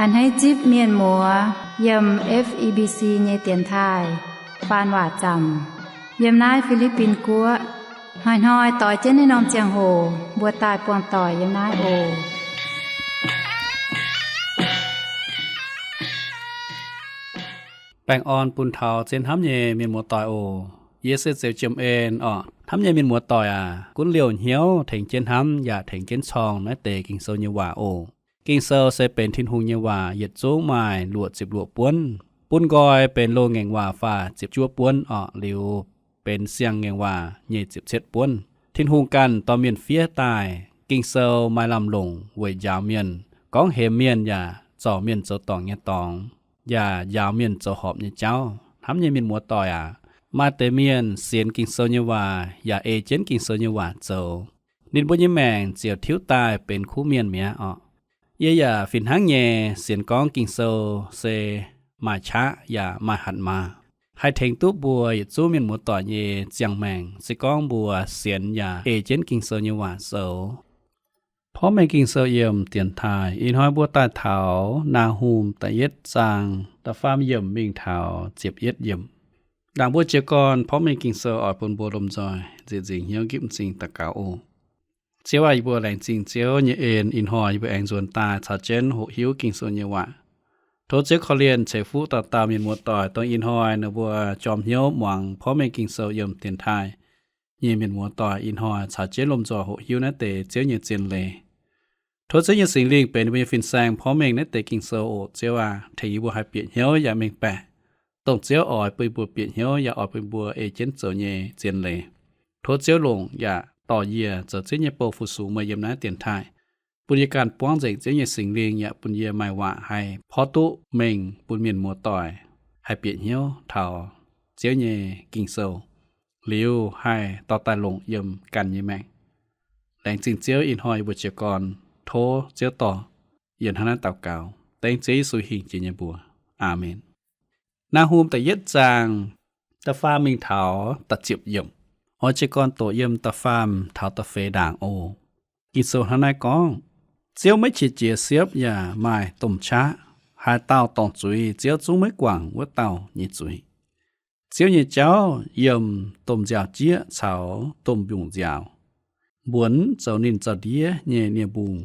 A'hneiv zipv mienh muoz yiem F E B C nyei dienx taaih faan waac zaamc yiem naaiv Fi^li^bin Guoqv. Hnoi-hnoi doix jienv naaiv norm ziangh hoc mbuo daaih buangh doic yiem naaiv oc. Baengh orn bun taux zien hnamv nyei mienh muoz doic oc. Yie se Zeux Jiem En orqc. Hnamv nyei mienh muoz doic aac, gunv liouh hnyouv tengx jienv hnamv yaac tengx jienv corng naaiv deix Ging-Sou nyei waac oc. Ging-Sou se benx Tin-Hungh nyei waac, yietc zungv maaih luoqc ziepc luoqc buonv. Bun nqoi benx loz-ngaengc waac faah ziepc juov buonv orqc, liuz benx siang-ngaengc waac nyei ziepc cietv buonv. Tin-Hungh ganh dorh mienh fiev daaih. Ging-Sou maaih lamh longc weic njaaux mienh, gorngv hemx mienh yaac zorc mienh zoux dorngc nyei dorngx, yaac njaaux mienh zoux horpc nyei jauv. Hnamv nyei mienh muoz doic aac, maaih deix mienh sienx Ging-Sou nyei waac yaac ei jienv Ging-Sou nyei waac zoux, ninh mbuo nyei maengc ziouc tiuv daaih benx kuv mienh mi'aqv orqc. Yie yaac fih hnangv nyei sienx gorngv Ging-Sou se maaih qaqv yaac maaih hatc maaz, haih tengx duqv mbuo yietc zungv mienh muoz doic nyei ziangh maengc, se gorngv mbuo sienx yaac ei jienv Ging-Sou nyei waac zoux. Porv mengh Ging-Sou yiem dienx taaih, ih hnoi mbuo daaih taux Naa^hum da'yietv zaang da'faam yiemc mingh taux ziepc yietv yiemc. Ndaangc mbuo jiez gorn porv mengh Ging-Sou oix bun mbuo lomh nzoih nzieqc nzingc hnyouv nqipv m'zing daux gaux oc. Ziouv aac, yie mbuo laengz zingh Ziouv nyei en, ih hnoi yie mbuo aengx nzuonx daaih caux jienv hoqc hiuv Ging-Sou nyei waac. Tov Ziouv korv-lienh ceix fuqv dauh dauh mienh muoz doic, dongh ih hnoi ninh mbuo jorm hnyouv muangx porv mengh Ging-Sou yiem dienx taaih nyei mienh muoz doic, ih hnoi caux jienv lomh nzoih hoqc hiuv naaiv deix Ziouv nyei zien leiz. Tov Ziouv nyei Singx Lingh benx ninh mbuo nyei fin-saeng porv mengh naaiv deix Ging-Sou oc. Ziouv aac, tengx yie mbuo haih bieqc hnyouv yaac mengh baeqc dongh Ziouv oix bun yie mbuo bieqc hnyouv yaac oix bun yie mbuo ei jienv zoux nyei zien leiz. Tov Ziouv longc yaac dorh yie zoux Ziouv nyei bou fu-sux meih yiem naaiv dienx taaih, bun yie ganh buangv nzengc Ziouv nyei Singx Lingh yaac bun yie maaih waac haih porv duqv mengh bun mienh muoz doic haih bieqc hnyouv taux Ziouv nyei Ging-Sou, liuz haih dorh daaih longc yiem ganh nyei maengc. Laengz zingh Ziouv, ih hnoi yie mbuo jiez gorn tov Ziouv dorh. Yie hnangv naaiv daux gaux dengv Ziouv Yesu hingh jiex nyei mbuox. Aamen. Naa^hum da'yietv zaang da'faam mingh taux da'ziepc yiemc. Oix jiez gorn doqc yiem da'faam taux da'feix ndaangc oc. Ging-Sou hnangv naaiv gorngv, Ziouv maiv qiex jiez siepv yaac maaih domh qaqv. Haaix dauh dorngc zuiz, Ziouv zungv maiv guangc wuov dauh nyei zuiz. Ziouv nyei jauv yiem domh nziaaux-jieqv caux domh mbiungc nziaaux. Mbuonx zoux ninh zaux-ndiev nyei nie-mbung.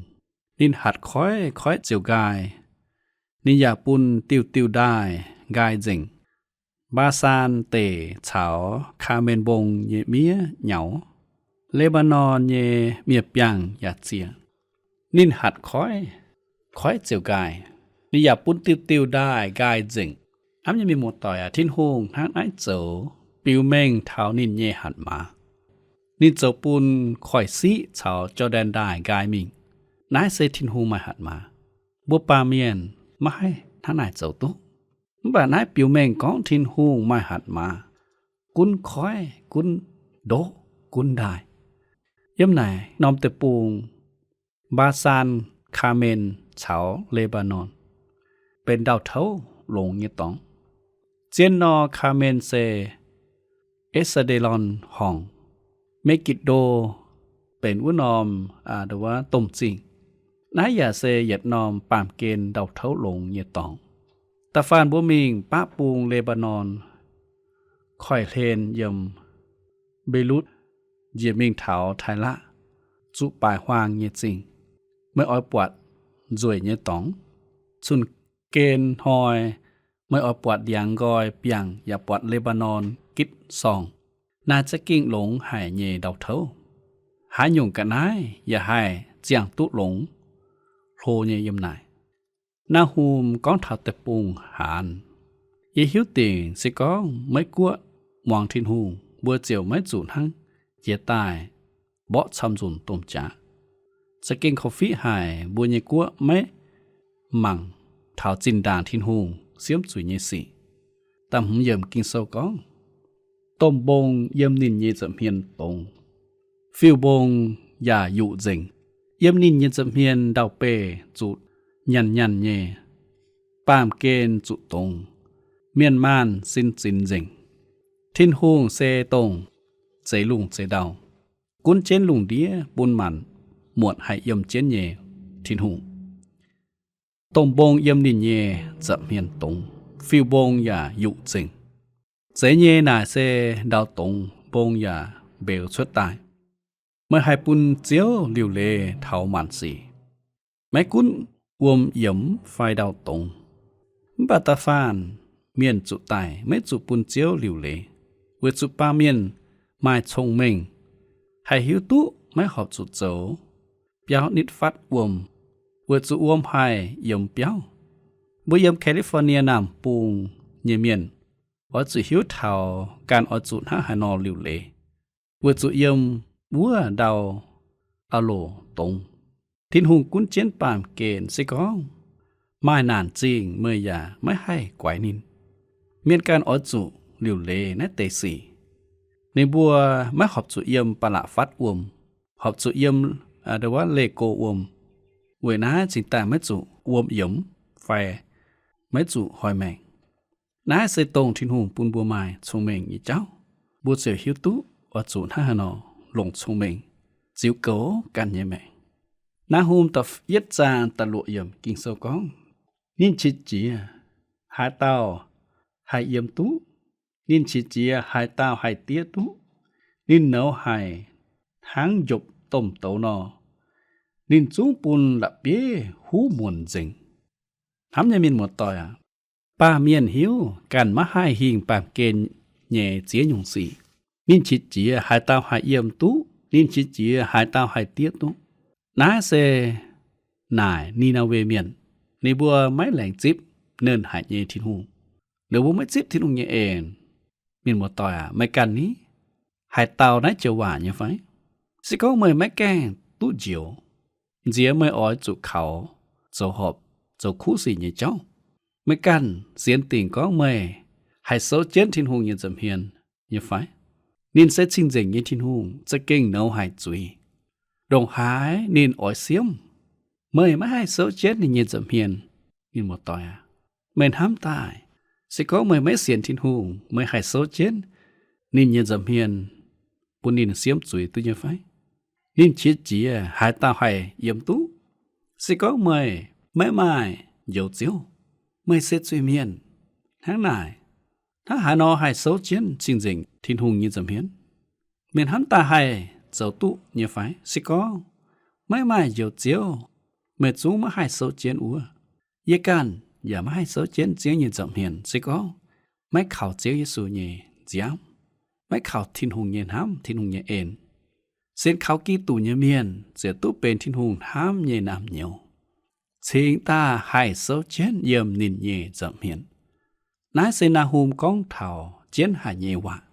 Ninh hatc koiv, koiv ziouc nqaai. Ninh yaac bun diuh diuh ndaaih nqaai nzengc. Mbaa^saan Deic caux Kaamen Mbong nyei miev nyaux. Le^mbaa^norn nyei miev-biangh yaac zieqc. Ninh hatc koiv, koiv ziouc nqaai. Ninh yaac bun diuh diuh ndaaih nqaai nzengc. Hnamv nyei mienh muoz-doic aac, Tin-Hungh hnangv naaiv zoux biux mengh taux ninh nyei hatc maaz. Ninh zoux bun koiv-siqv caux Jor^ndaen Ndaaih nqaai mingh. Naaiv se Tin-Hungh maaih hatc maaz. Mbuo baamh mienh maiv haih hnangv naaic zoux duqv. Mv baac naaiv biux mengh gorngv Tin-Hungh maaih hatc maaz, gunv koiv, gunv ndoqv, gunv ndaaih. Yiem naaic norm deic-bung, Mbaa^saan, Kaamen caux Le^mbaa^norn benx ndau-touv longx nyei dorngx. Zien nor, Kaamen se E^saa^nde^lon Horngc. Me^gitc^ndo benx wuov norm, aa, wuov domh zingh. Naaiv yaac se yietc norm baamh gen ndau-touv longx nyei dorngx. Da'faanh mbuo mingh baqv bung Le^mbaa^norn, koiv-hlen yiem Mbe^lutv njiec mingh taux Taailaqv, zuqc baaic huaang nyei zingh. Meih oix buatc nzueic nyei dorngx. Cun-gen hnoi meih oix buatc ndiangx nqoi biangh yaac buatc Le^mbaa^norn gitv sorngh. Naaiv za'gengh longx haic nyei ndau-touv. Haaix nyungc ga'naaiv yaac haih ziangh duqv longx hlo nyei yiem naaic. Naa^hum gorngv taux deic-bung haanz. Yie hiuv dingc se gorngv Meiv Guoqv muangx Tin-Hungh, mbuo ziouc maiv zuqc hnangv jiex daaih mborqv camv nzunc domh jaax. Za'gengh korv-fiqv haic mbuo nyei guoqv maiv mangc taux zinh ndaangc Tin-Hungh siemv zuiz nyei sic. Da'hmz yiemc Ging-Sou gorngv, domh mbong yiem ninh nyei nza'hmien dongz, fiuv-mbong yaac yuqc nzengc. Yiem ninh nyei nza'hmien ndau-beih zuqc nyanc nyanc nyei, baamh gen zuqc dongz, mienh maanh sin zinx nzengc. Tin-Hungh se dongh zeix lungh zeix ndau, gunv jienv lungh ndiev bun maanc muotc haih yiem jienv nyei Tin-Hungh. dongh mbong yiem ninh nyei nza'hmien dongz, fiuv-mbong yaac yuqc nzengc. Zeiz nyei naaic se ndau dongz mbong yaac mbeux cuotv daaih. Meih haih bun Ziouv liuc leiz taux maanc sic. Maiv gunv wuom yiemx fai ndau dongz, mv baac da'faanh mienh zuqc daic, maiv zuqc bun Ziouv liuc leiz, weic zuqc baamh mienh maaih cong-mengh, haih hiuv duqv maiv horpc zuqc zoux biauv nitv fatv wuom, weic zuqc wuom haih yiemx biauv. Mbuo yiem California Naamh Bung nyei mienh oix zuqc hiuv taux ganh oix zuqc hnangv haaix nor liuc leiz, weic zuqc yiem wuov ndau auv-loc dongz, Tin-Hungh gunv jienv baamh gen. Se gorngv maaih naanc zingh meih yaac maiv haih guaix ninh. Mienh ganh oix zuqc liuc leiz naaiv deix sic. Ninh mbuo maiv horpc zuqc yiem ba'laqc fatv wuom, horpc zuqc yiem, aa, ndo wuov leih go wuom. Weic naaiv cingx daaih maiv zuqc wuom yiemx fai maiv zuqc hnoi maengc. Naaiv se dongh Tin-Hungh bun mbuo maaih cong-mengh nyei jauv. Mbuo ziouc hiuv duqv oix zuqc hnangv haaix nor longc cong-mengh ziux goux ganh nyei maengc. Naa^hum da'yietv zaang da'luoqc yiemc Ging-Sou gorngv, ninh qiex jiez haaix dauh haih yiem duqv? Ninh qiex jiez haaix dauh haih diev duqv? Ninh nouz haic hnangv njopv domh douz nor. Ninh zungv bun la'bieiv huv muonc nzengc. Hnamv nyei mienh muoz-doic aac, baamh mienh hiuv ganh maiv haih hingh baamh gen nyei ziex nyungc sic. Ninh qiex jiez haaix dauh haih yiem duqv? Ninh qiex jiez haaix dauh haih diev duqv? Naaiv se naaic Ni^naa^we Mienh, ninh mbuo maiv laengz zipv Nernh Haic nyei Tin-Hungh. Ninh mbuo maiv zipv Tin-Hungh nyei en. Mienh muoz-doic aac, meih ganh ni haih dau naaiv joux waac nyei fai? Se gorngv meih maiv gaengh duqv njoux, nziex meih oix zuqc kaux, zoux horpc, zoux kuv sic nyei jauv, meih ganh sienx dingc gorngv meih haih souv jienv Tin-Hungh nyei nza'hmien nyei fai? Ninh se cing-nzengc nyei Tin-Hungh, za'gengh nouz haic zuiz. Ndongc haaix ninh oix siemv, meih maiv haih souv jienv ninh nyei nza'hmien. Mienh muoz-doic aac, meih hnamv daaih, se gorngv meih maiv sienx Tin-Hungh, meih haih souv jienv ninh nyei nza'hmien bun ninh siemv zuiz duqv nyei fai? Ninh qiex jiez haaix dauh haih yiem duqv? Se gorngv meih maiv maaih njoux Ziouv, meih se zuiz-mienh. Hnangv naaic, hnangv haaix nor haih souv jienv cing-nzengc Tin-Hungh nyei nza'hmien? Meih hnamv daaih haih zoux duqv nyei fai? Se gorngv maiv maaih njoux Ziouv, meih zungv maiv haih souv jienv wuov. Yie ganh yaac maiv haih souv jienv Ziouv nyei nza'hmien se gorngv maiv kaux Ziouv Yesu nyei nziaamv, maiv kaux Tin-Hungh nyei hnamv, Tin-Hungh nyei en. Sienx kaux Giduc nyei mienh ziouc duqv benx Tin-Hungh hnamv nyei naamh nyouz, cingx daaih haih souv jienv yiem ninh nyei nza'hmien. Naaiv se Naa^hum gorngv taux jienv haic nyei waac.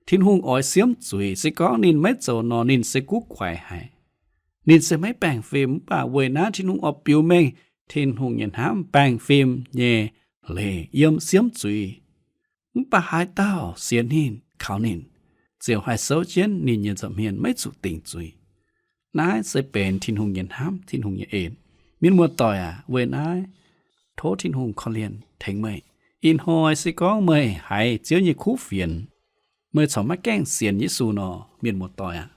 Tin-Hungh oix siemv zuiz, se gorngv ninh maiv zoux nor, ninh se guv kuaix haic. Ninh se maiv baengh fim, mv baac weic naaiv Tin-Hungh oix biux mengh Tin-Hungh nyei hnamv, baengh fim nyei leiz yiem siemv zuiz. Mv baac haaix dauh sienx ninh, kaux ninh, ziouc haih souv jienv ninh nyei nza'hmien maiv zuqc dingc zuiz. Naaiv se benx Tin-Hungh nyei hnamv, Tin-Hungh nyei en. Mienh muoz-doic aac, weic naaiv tov Tin-Hungh korv-lienh tengx meih. Ih hnoi se gorngv meih haiz Ziouv nyei kuv fienx, meih corc maiv gaengh sienx Yesu nor, mienh muoz-doic aac,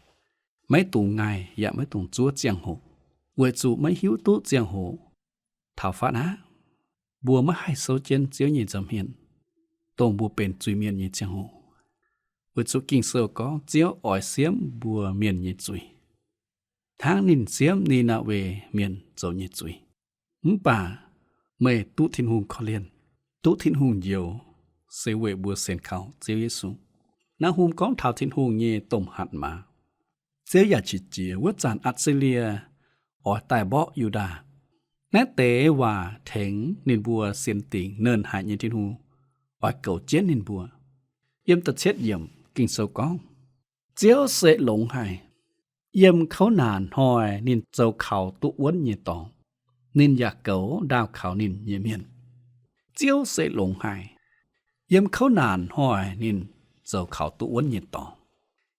maiv dungx ngaih yaac maiv dungx zuov ziangh hoc, weic zuqc maiv hiuv duqv ziangh hoc taux fatv aqv. Mbuo maiv haih souv jienv Ziouv nyei nza'hmien, dongh mbuo benx zuiz-mienh nyei ziangh hoc, weic zuqc Ging-Sou gorngv Ziouv oix siemv mbuo mienh nyei zuiz, hnangv ninh siemv Ni^naa^we Mienh zoux nyei zuiz. Mv baac meih duqv Tin-Hungh korv-lienh, duqv Tin-Hungh njoux, se weic mbuo sienx kaux Ziouv Yesu. Naa^hum gorngv taux Tin-Hungh nyei domh hatc maaz. Ziouv yaac qiex jiez wuov zanc Atc^se^lie oix daaih mborqv Yu^ndaa. Naaiv deix waac tengx ninh mbuo sienx dingc Nernh Haic nyei Tin-Hungh oix goux jienv ninh mbuo. Yiem da'cietv yiemc Ging-Sou gorngv, Ziouv se longx haic. Yiem kouv naanc hnoi ninh zoux kaux duqv wuonv nyei dorngx. Ninh yaac goux ndaauh kaux ninh nyei mienh. Ziouv se longx haic. Yiem kouv naanc hnoi ninh zoux kaux duqv wuonv nyei dorngx.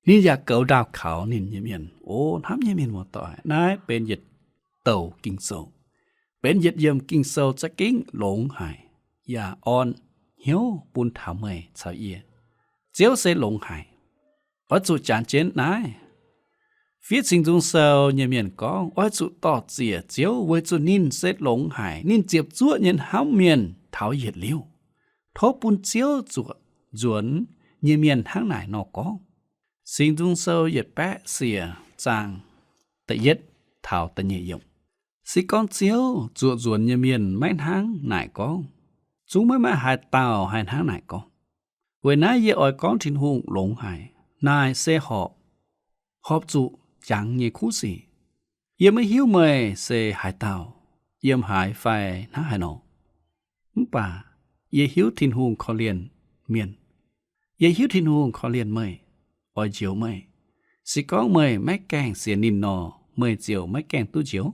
Ninh yaac goux ndaauh kaux ninh nyei mienh. O hnamv nyei mienh muoz-doic, naaiv benx yietc douc Ging-Sou, benx yietc yiemc Ging-Sou za'gengh longx haic, yaac orn hnyouv bun taux meih caux yie. Ziouv se longx haic. Oix zuqc jangx jienv naaiv Fiev Singx Nzung Sou nyei mienh gorngv, oix zuqc dor-ziec Ziouv, weic zuqc ninh se longx haic. Ninh ziepc zuoqv nyei hnamv mienh taux yietc liuz. Tov bun Ziouv zuoqc nzuonx nyei mienh hnangv naaic nor gorngv. Singx Nzung Sou yietc baeqv siec zaang da'yietv taux da'nyeic yiemc. Se gorngv Ziouv zuoqc nzuonx nyei mienh maiv hnangv naaic gorngv, zungv maiv maaih haaix dauh haih hnangv naaic gorngv. Weic naaiv yie oix gorngv Tin-Hungh longx haic. Naaic se horpc, horpc zuqc jangx nyei kuv sic. Yie maiv hiuv meih se haaix dauh, yiem haaix fai hnangv haaix nor. Mv baac yie hiuv Tin-Hungh korv-lienh mienh. Yie hiuv Tin-Hungh korv-lienh meih, oix njoux meih. Se gorngv meih maiv gaengh sienx ninh nor, meih ziouc maiv gaengh duqv njoux.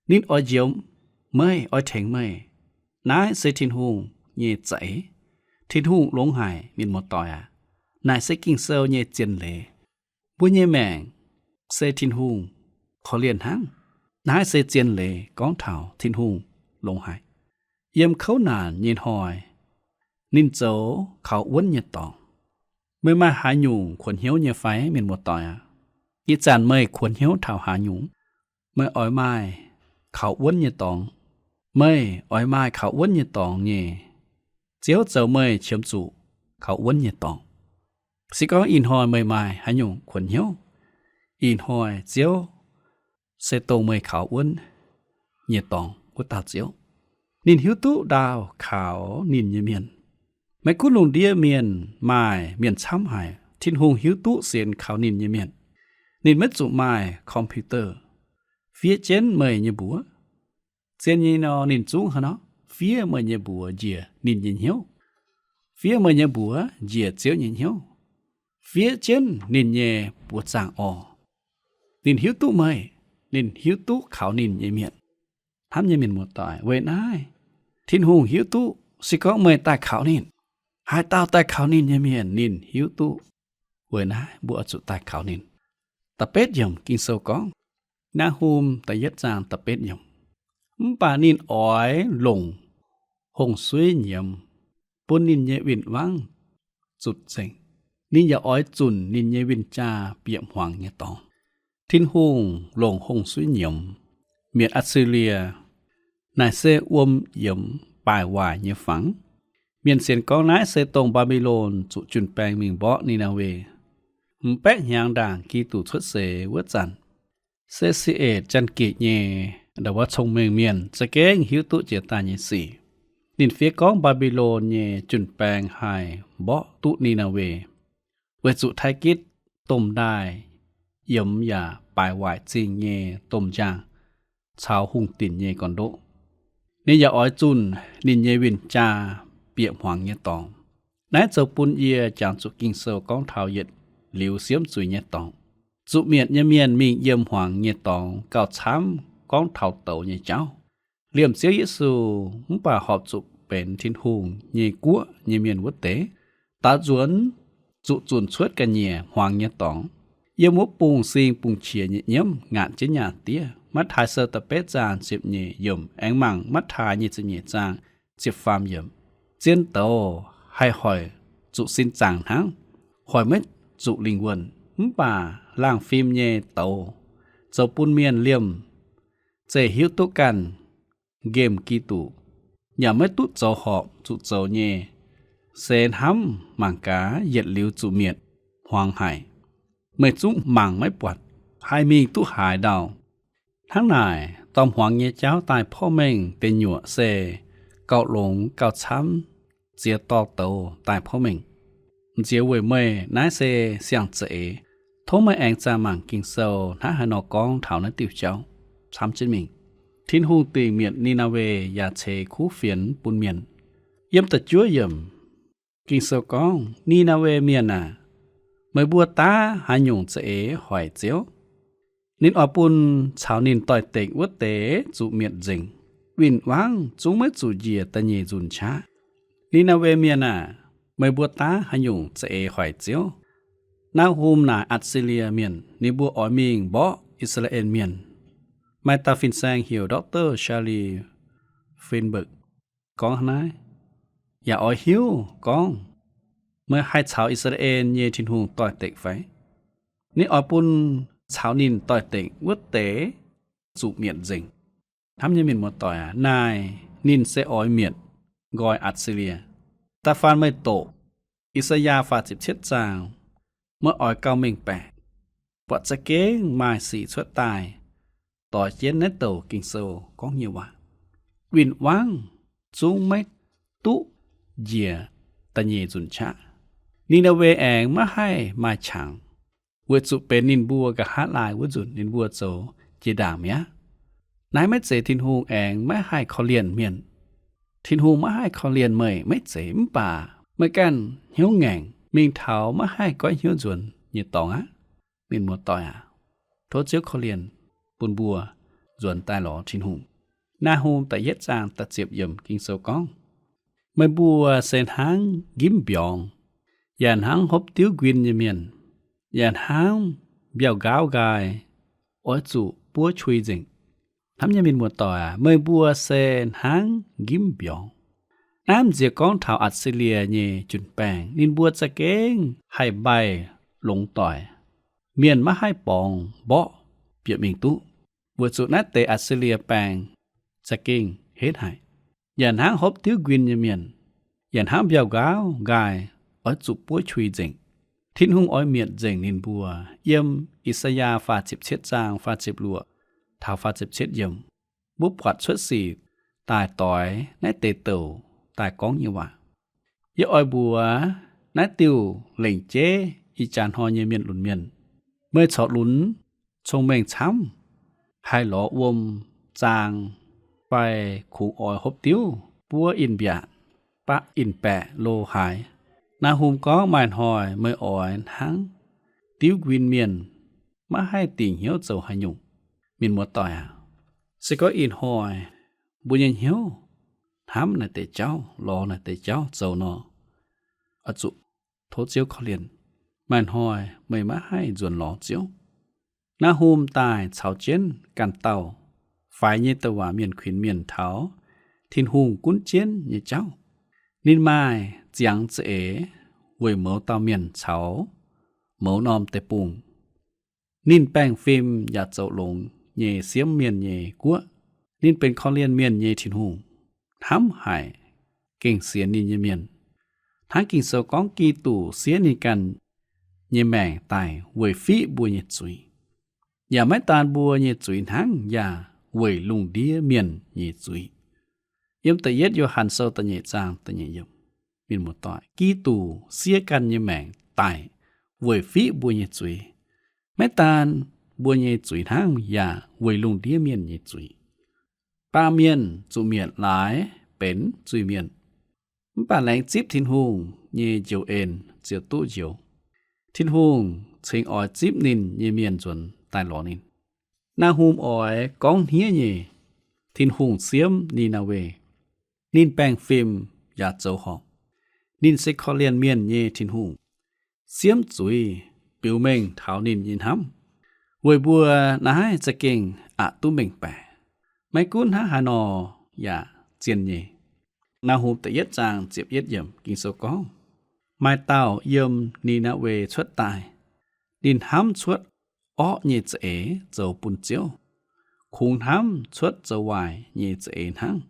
Ninh oix njoux meih, oix tengx meih. Naaiv se Tin-Hungh nyei za'eix. Tin-Hungh longx haic, mienh muoz-doic aac. Naaic se Ging-Sou nyei zien leiz. Mbuo nyei maengc se Tin-Hungh korv-lienh hnangv. Naaiv se zien leiz gorngv taux Tin-Hungh longx haic. Yiem kouv naanc nyei hnoi, ninh zoux kaux wuonv nyei dorngx. Meih maaih haaix nyungc kuonx hnyouv nyei fai, mienh muoz-doic aac? Ih zanc meih kuonx hnyouv taux haaix nyungc? Meih oix maaih kaux wuonv nyei dorngx? Meih oix maaih kaux wuonv nyei dorngx nyei. Ziouv zoux meih qiemx zuqc kaux wuonv nyei dorngx. Se gorngv ih hnoi meih maaih haaix nyungc kuonx hnyouv, ih hnoi Ziouv se dongh meih kaux wuonv nyei dorngx wuov dauh Ziouv. Ninh hiuv duqv ndaauh kaux ninh nyei mienh. Maiv gunv lungh ndiev mienh maaih mienh camv haic, Tin-Hungh hiuv duqv sienx kaux ninh nyei mienh. Ninh maiv zuqc maaih computer fiev jienv meih nyei mbuox. Zien nyei nor, ninh zungv hnangv nor fiev meih nyei mbuox njiec ninh nyei hnyouv, fiev meih nyei mbuox njiec Ziouv nyei hnyouv, fiev jienv ninh nyei buoz zaangc orqc. Ninh hiuv duqv meih, ninh hiuv duqv kaux ninh nyei mienh. Hnamv nyei mienh muoz-doic, weic naaiv Tin-Hungh hiuv duqv se gorngv meih daaih kaux ninh, haaix dauh daaih kaux ninh nyei mienh, ninh hiuv duqv. Weic naaiv mbuo oix zuqc daaih kaux ninh. Da'betv yiemc Ging-Sou gorngv, Naa^hum da'yietv zaang da'betv yiemc, mv baac ninh oix longc hungh suiv nyiemz, bun ninh nyei win-wangv zutc nzengc. Ninh yaac oix zunc ninh nyei win-jaa bieqc hmuangx nyei dorngx. Tin-Hungh longc hungh suiv nyiemz mietc Atc^si^lie. Naaic se wuom yiemx baaic waaic nyei fangx. Mienh sienx gorngv naaiv se dongh Mbaa^mbi^lon zuqc jun-baeng mingh mborqv Ni^naa^we. M'baeqv hnyangx ndaangc Giduc cuotv seix wuov zanc, se Sietv Jan^gikc nyei ndau wuov cong-mengh mienh za'gengh hiuv duqv jiex daaih nyei sic. Ninh fiev gorngv Mbaa^mbi^lon nyei jun-baeng haih mborqv duqv Ni^naa^we, weic zuqc Taiv^gitv domh ndaaih yiemx yaac baaic waaic zingh nyei domh njang caux hungh dinc nyei gorn-ndoqv. Ninh yaac oix zunh ninh nyei win-jaa bieqc hmuangx nyei dorngx. Naaiv zoux bun yie jangx zuqc Ging-Sou gorngv taux yietc liuz siemv zuiz nyei dorngx. Zuqc mietc nyei mienh mingh yiem hmuangx nyei dorngx gauh camv gorngv taux douz nyei jauv. Liemh Ziouv Yesu mv baac horpc zuqc benx Tin-Hungh nyei guoqv nyei mienh wuov deix, daaux nzuonx zuqc zunc cuotv ga'nyiec hmuangx nyei dorngx. Yiem wuov bungh sing bungh qiex nyei nyiemv ngaatc jienv nyaah diev. Matv^taai Sou da'betv zaang ziepc nyeic yiemc aengx mangc Matv^taai nyei ziepc nyeic zaang ziepc faam yiemc. Zien douz haih hoic zuqc sin zaangc hnangv, hoic maiv zuqc lingh wuonh. Mv baac laangh fim nyei douz zoux bun mienh liemh zeih hiuv duqv ganh nqemh Giduc, yaac maiv duqv zoux horpc zuqc zoux nyei, se hnamv mangc gaax yietc liuz zuqc mietc hmuangx haic. Meih zungv mangc maiv buatc, haih mingh duqv haaix ndau. Hnangv naaic, dorh hmuangx nyei jauv daaih porv mengh deic nyuoqc se gauh longx gauh camv ziex dorh douz daaih porv mengh. M'nziex weic meih naaiv se siang-za'eix. Tov meih aengx zaah mangc Ging-Sou hnangv haaix nor gorngv taux naaiv diuh jauv camv jienv mingh. Tin-Hungh dingc mietc Ni^naa^we yaac ceix kuv fienx bun mienh. Yiem da'juov yiemc, Ging-Sou gorngv, Ni^naa^we Mienh aac, meih mbuo daav haaix nyungc za'eix hoic Ziouv? Ninh oix bun caux ninh doix-dekc wuov deix zuqc mietc nzengc. Win-wangv zungv maiv zuqc njiec da'nyeic nzunc qaqv. Ni^naa^we Mienh aac, meih mbuo daav haaix nyungc za'eix hoic Ziouv? Naa^hum naaic Atc^si^lie Mienh ninh mbuo oix mingh mborqv I^saa^laa^en Mienh. Maaih dauh fin-saeng heuc Doctor Charlie Feinberg gorngv naaiv, yaac oix hiuv gorngv, meih haih caux I^saa^laa^en nyei Tin-Hungh doix-dekc fai? Ninh oix bun caux ninh doix-dekc wuov deix zuqc mietc nzengc. Hnamv nyei mienh muoz-doic aac, naaiv ninh se oix mietc nqoi Atc^si^lie. Da'faanh meih doqc I^saa^yaa faah ziepc cietv zaang, meih oix gauh mengh baeqc, buatc za'gengh maaih sic cuotv daaih doix jienv naaiv douc Ging-Sou gorngv nyei waac. Win-wangv zungv maiv duqv njiec da'nyeic nzunc qaqv. Ni^naa^we aengx maiv haih maaih qangx, weic zuqc benx ninh mbuo nqa'haav laai wuov nzunc ninh mbuo zoux jiex ndaangc mi'aqv. Naaiv maiv zeiz Tin-Hungh aengx maiv haih korv-lienh mienh. Tin-Hungh maiv haih korv-lienh meih maiv zeiz, mv baac meih ganh hnyouv ngaengc mingh taux maiv haih goiv hnyouv nzuonx nyei dorngx aqv. Mienh muoz-doic aac, tov Ziouv korv-lienh bun mbuo nzuonx daaih lorz Tin-Hungh. Naa^hum da'yietv zaang da'ziepc yiemc Ging-Sou gorngv, meih mbuo se hnangv nqimv mbiorngz, yaac hnangv hopv diuv nquin nyei mienh, yaac hnangv mbiauh nqaauv nqaai, oix zuqc buov qui nzengc. Hnamv nyei mienh muoz-doic aac, meih mbuo se hnangv nqimv mbiorngz. Naaiv m'nziex gorngv taux Atc^si^lie nyei jun-baengh, ninh mbuo za'gengh haih mbaih longx doic. Mienh maiv haih borngz mborqv bieqc mingh duqv, weic zuqc naaiv deix Atc^si^lie Baeng za'gengh henv haic. Yaac hnangv hopv diuv nquin nyei mienh, yaac hnangv mbiauh nqaauv nqaai, oix zuqc buov qui nzengc. Tin-Hungh oix mietc nzengc ninh mbuo. Yiem I^saa^yaa faah ziepc cietv zaang faah ziepc luoqc taux faah ziepc cietv yiemc, mbuo buatc cuotv sic daaih doix naaiv deix douc daaih gorngv nyei waac. Yie oix mbuox naaiv diuh lengc jeiv ih jaax hnoi nyei mienh lunx mienh, meih corc lunx cong-mengh camv, haih lorz wuom zaang fai kungx oix hopv diuv buov in-mbiatc, baqv in-baeqc lo haaix. Naa^hum gorngv maaih hnoi meih oix hnangv diuv nquin mienh, maiv haih dingc hnyouv zoux haaix nyungc. Mienh muoz-doic aac, se gorngv ih hnoi mbuo nyei hnyouv hnamv naaic deix jauv, lorz naaic deix jauv zoux nor, oix zuqc tov Ziouv korv-lienh. Maaih hnoi meih maiv haih nzuonx lorz Ziouv. Naa^hum daaih caux jienv ganh dauh faix nyei douc waac mienh kuinx mienh taux Tin-Hungh gunv jienv nyei jauv. Ninh maaih ziangx za'eix weic mouz dauh mienh caux mouz norm deic-bung. Ninh baengh fim yaac zoux longx nyei siemv mienh nyei guoqv. Ninh benx korv-lienh mienh nyei Tin-Hungh, hnamv haic gengh sienx ninh nyei mienh. Hnangv Ging-Sou gorngv, Giduc siev ninh ganh nyei maengc daaih weic fiqv mbuo nyei zuiz. Yaac maiv daan mbuo nyei zuiz hnangv, yaac weic lungh ndiev mienh nyei zuiz. Yiem da'yietv Yo^han Sou da'nyeic zaang da'nyeic yiemc. Mienh muoz-doic, Giduc siev ganh nyei maengc daaih weic fiqv mbuo nyei zuiz. Maiv daan mbuo nyei zuiz hnangv, yaac weic lungh ndiev mienh nyei zuiz. Baamh mienh zuqc mietc laaix benx zuiz-mienh, mv baac laengz zipv Tin-Hungh nyei njoux en ziouc duqv njoux. Tin-Hungh cingx oix zipv ninh nyei mienh nzuonx daaih lorz ninh. Naa^hum oix gorngv hniev nyei, Tin-Hungh siemv Ni^naa^we. Ninh baengh fim yaac zoux horpc. Ninh se korv-lienh mienh nyei Tin-Hungh, siemv zuiz biux mengh taux ninh nyei hnamv. Weic mbuo naaiv za'gengh aqc duqv mengh baeqc, maiv gunv hnangv haaix nor yaac zien nyei. Naa^hum da'yietv zaang ziepc yietv yiemc Ging-Sou gorngv, maaih dauh yiem Ni^naa^we cuotv daaih. Ninh hnamv cuotv orqv nyei za'eix zoux bun Ziouv, kungx hnamv cuotv zoux waaic nyei za'eix hnangv.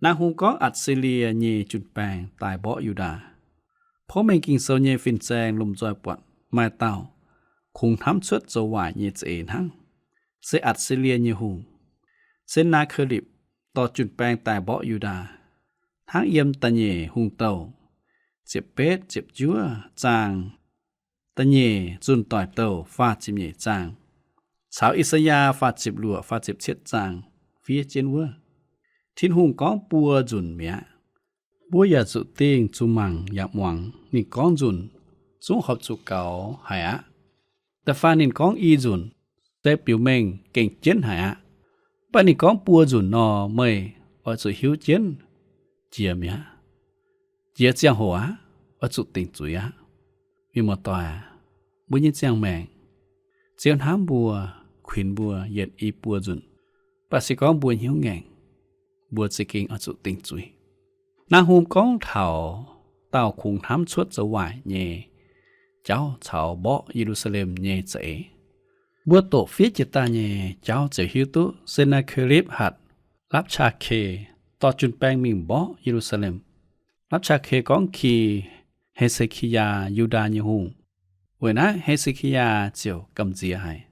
Naa^hum gorngv Atc^si^lie nyei jun-baeng daaih mborqv Yu^ndaa. Porv mengh Ging-Sou nyei fin-saeng lomh nzoih buatc maaih dauh kungx hnamv cuotv zoux waaic nyei za'eix hnangv, se Atc^si^lie nyei hungh, Sen^naa^ke^lipc, dorh jun-baeng daaih mborqv Yu^ndaa. Hnangv yiem da'nyeic Hungh Douh ziepc betv, ziepc juov zaang, da'nyeic Zunh Doic Douh faah ziepc nyeic zaang, caux I^saa^yaa faah ziepc luoqc, faah ziepc cietv zaang fiev jienv wuov, Tin-Hungh gorngv buo nzunc mi'aqv. Mbuo yaac zuqc dingh zuqc mangc yaac muangx. Ninh gorngv nzunc zungv horpc zuqc gaux haic aqv. Da'faanh ninh gorngv i nzunc, se biux mengh gengh jienv haic aqv. Mv baac ninh gorngv buo nzunc nor, meih oix zuqc hiuv jienv jiex mi'aqv. Jiex ziangh hoc aqv, oix zuqc dingc zuiz aqv. Mienh muoz-doic aac, mbuo nyei ziangh maengc, Ziouv hnamv mbuo, kuinx mbuo yietc i buo nzunc. Mv baac se gorngv mbuo hnyouv ngaengc, mbuo za'gengh oix zuqc dingc zuiz. Naa^hum gorngv taux dauh kungx hnamv cuotv zoux waaic nyei jauv caux mborqv Ye^lu^saa^lem nyei za'eix. Mbuo doqc fiev jiex daaih nyei jauv ziouc hiuv duqv Se^naa^ke^lipv hatc Lapc^qaa^ke dorh jun-baeng mingh mborqv Ye^lu^saa^lem. Lapc^qaa^ke gorngv ki He^se^ki^yaa, Yu^ndaa nyei hungh. Weic naaiv He^se^ki^yaa ziouc gamh nziex haic.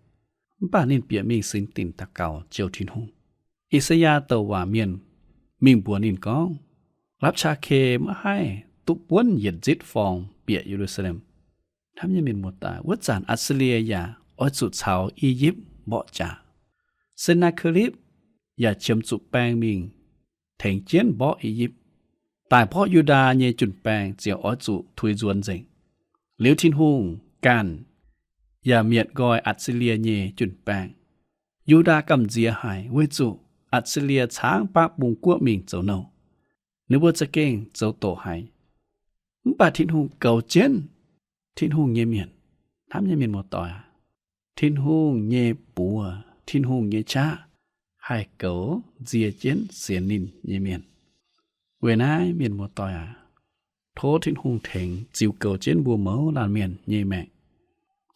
Mv baac ninh bieqc mingh singx dinc daux gaux jouh Tin-Hungh. I^saa^yaa douc waac mienh mingh mbuox ninh gorngv, Lapc^qaa^ke maiv haih duqv buonv yietc nzitv forng bieqc Ye^lu^saa^lem. Hnamv nyei mienh muoz-doic, wuov zanc Atc^si^lie yaac oix zuqc caux I^yipv mborqv jaax. Se^naa^ke^lipv yaac qiemx zuqc baeng mingh tengx jienv mborqv I^yipv. Daaih mborqv Yu^ndaa nyei jun-baeng ziouc oix zuqc tuix nzuonx nzengc. Liuz Tin-Hungh ganh yaac mietc nqoi Atc^si^lie nyei jun-baeng. Yu^ndaa gamh nziex haic weic zuqc Atc^si^lie caangv baqv bung guoqv mingh zoux nouh. Ninh mbuo za'gengh zoux doqc haic. Mv baac Tin-Hungh goux jienv Tin-Hungh nyei mienh. Hnamv nyei mienh muoz-doic aac, Tin-Hungh nyei buoz, Tin-Hungh nyei qaqv haih goux nzie jienv sienx ninh nyei mienh. Weic naaiv mienh muoz-doic aac, tov Tin-Hungh tengx ziux goux jienv mbuo mouz laanh mienh nyei maengc,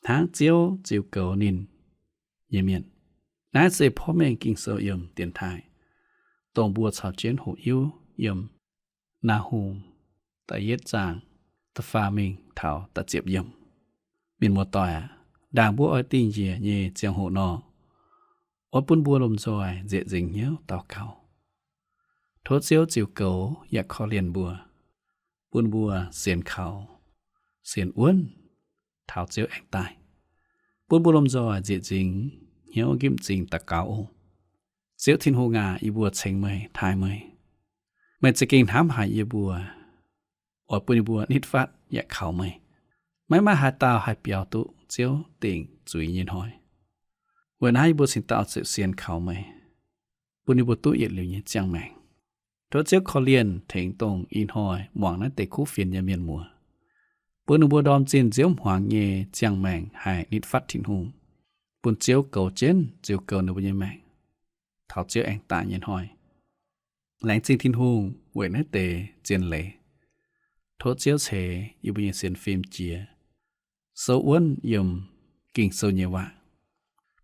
hnangv Ziouv ziux goux ninh nyei mienh. Naaiv se porv mengh Ging-Sou yiem dienx taaih, dongh mbuo caux jienv hoqc hiuv yiem Naa^hum da'yietv zaang da'faam mingh taux da'ziepc yiemc. Mienh muoz-doic aac, ndaangc mbuo oix dingh njiec nyei ziangh hoc nor, oix bun mbuo lomh nzoih nzieqc nzingc hnyouv daux gaux, tov Ziouv ziux goux yaac korv-lienh mbuo, bun mbuo sienx kaux, sienx wuonv taux Ziouv aengx daaih. Bun mbuo lomh nzoih nzieqc nzingc hnyouv nqipv m'zing daux gaux oc. Ziouv Tin-Hungh aac, yie mbuo ceng meih, taaih meih. Meih za'gengh hnamv haic yie mbuo, oix bun yie mbuo nitv fatv yaac kaux meih. Maiv maaih haaix dauh haih biaux duqv Ziouv dingc zuiz nyei hnoi. Weic naaiv yie mbuo cingx daaih ziouc sienx kaux meih, bun yie mbuo duqv yietc liuz nyei ziangh maengc. Tov Ziouv korv-lienh tengx dongh ih hnoi muangx naaiv deix kuv fienx nyei mienh muoz, bun ninh mbuo ndorm zinh nziouv hmuangx nyei ziangh maengc haih nitv fatv Tin-Hungh, bun Ziouv goux jienv ziux goux ninh mbuo nyei maengc taux Ziouv aengx daaih nyei hnoi. Laengz zingh Tin-Hungh weic naaiv deix zien leiz. Tov Ziouv ceix yie mbuo nyei sienx fim jiex, souv wuonv yiem Ging-Sou nyei waac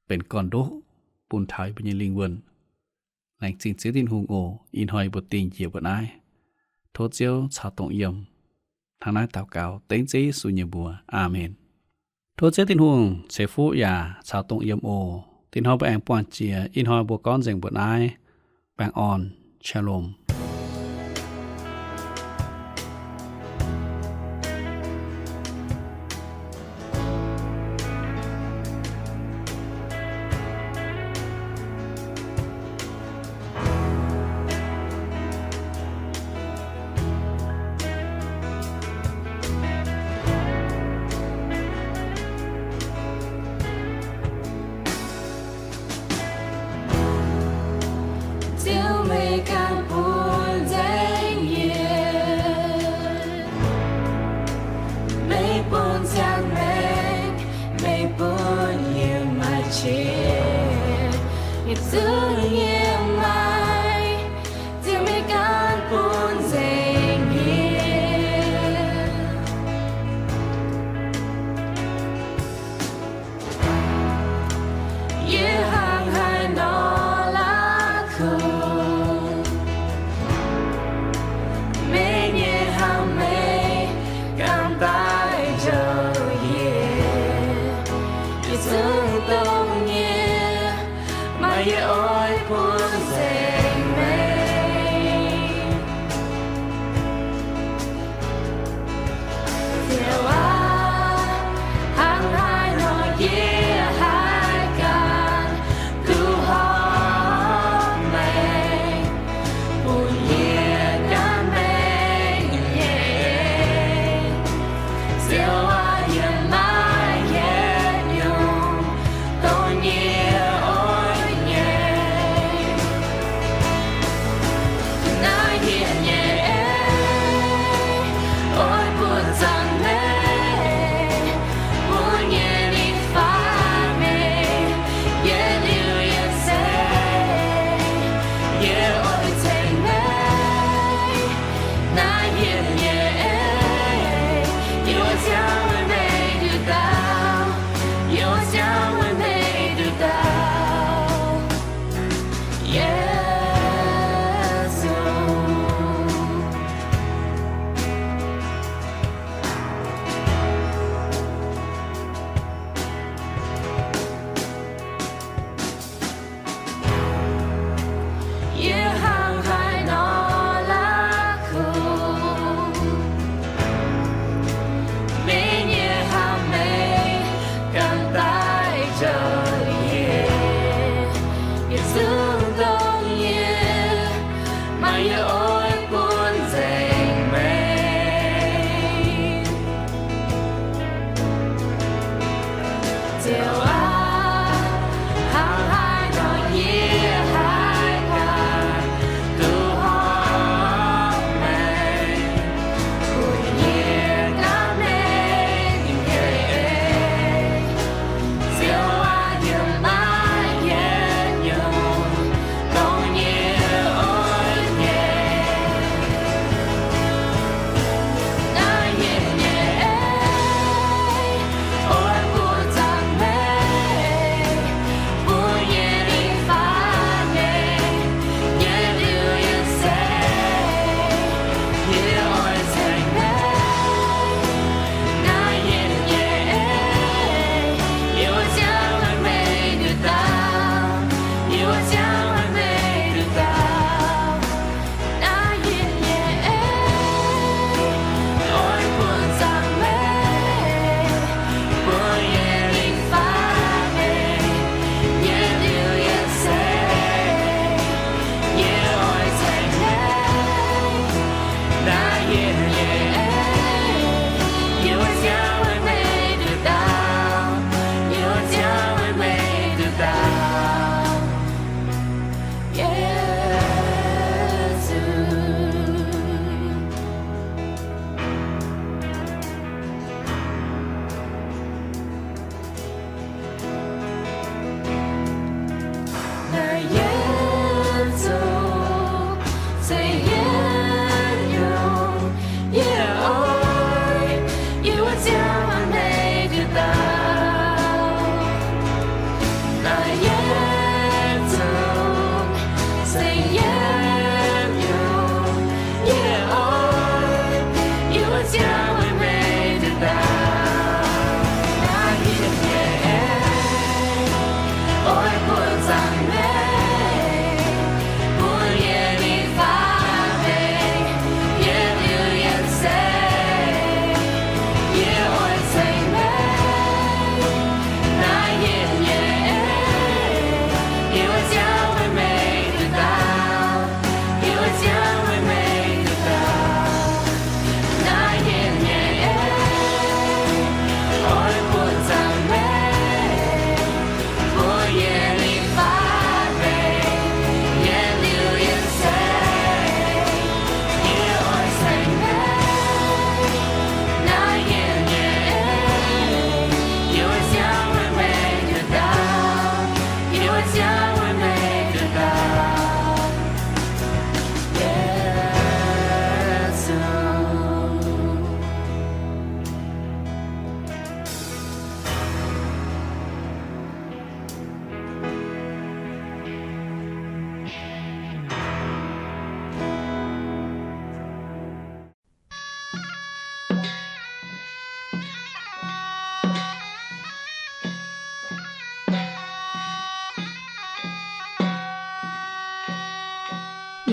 benx gorn-ndoqv bun taux yie mbuo nyei lingh wuonh. Laengz zingh Ziouv Tin-Hungh oc. Ih hnoi yie mbuo dingh njiec mbuo naaiv. Tov Ziouv caux dongh yiem. Hnangv naaiv daux gaux dengv Ziouv Yesu nyei mbuox. Aamen. Tov Ziouv Tin-Hungh ceix fuqv yaac caux dongh yiem oc. Dinh hnoi mbuo aengx buangh jiex. Ih hnoi mbuo gorngv nzengc mbuo naaiv. Baengh orn. Shalom. Ziouv meih ganh bun nzengc yie, meih bun ziangh maengc, meih bun yie maaih qiex, yietc zungv yiem meih. Ziouv meih ganh bun nzengc yie. Yie hnangv haaix nor la'kuqv, meih nyei hnyouv meih ganh daaih njoux yie. Yietc zungv dongh nyie maaih yie oix bun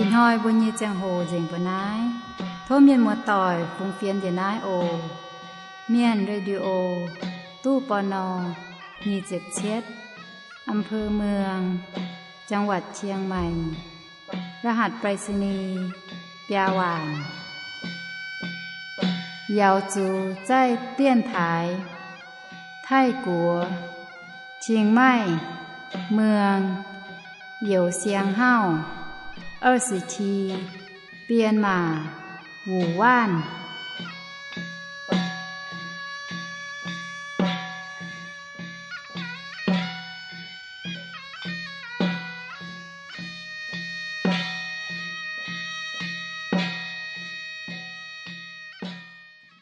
Ih hnoi mbuo nyei ziangh hoc nzengc mbuo naaiv. Tov mienh muoz-doic fungx fienx njiec naaiv oc. Mienh Radio, ตู้ ปณ. nyic ziepc cietv, อำเภอเมือง จังหวัดเชียงใหม่ รหัสไปรษณีย์ biaa waanc. Yaux zuqc zaih dienx taaix Taiv-Guoqv, Chiang Mai, Muang, Youz Siang Hauv, 二十七, Bienh Maac, Wuc Waanv.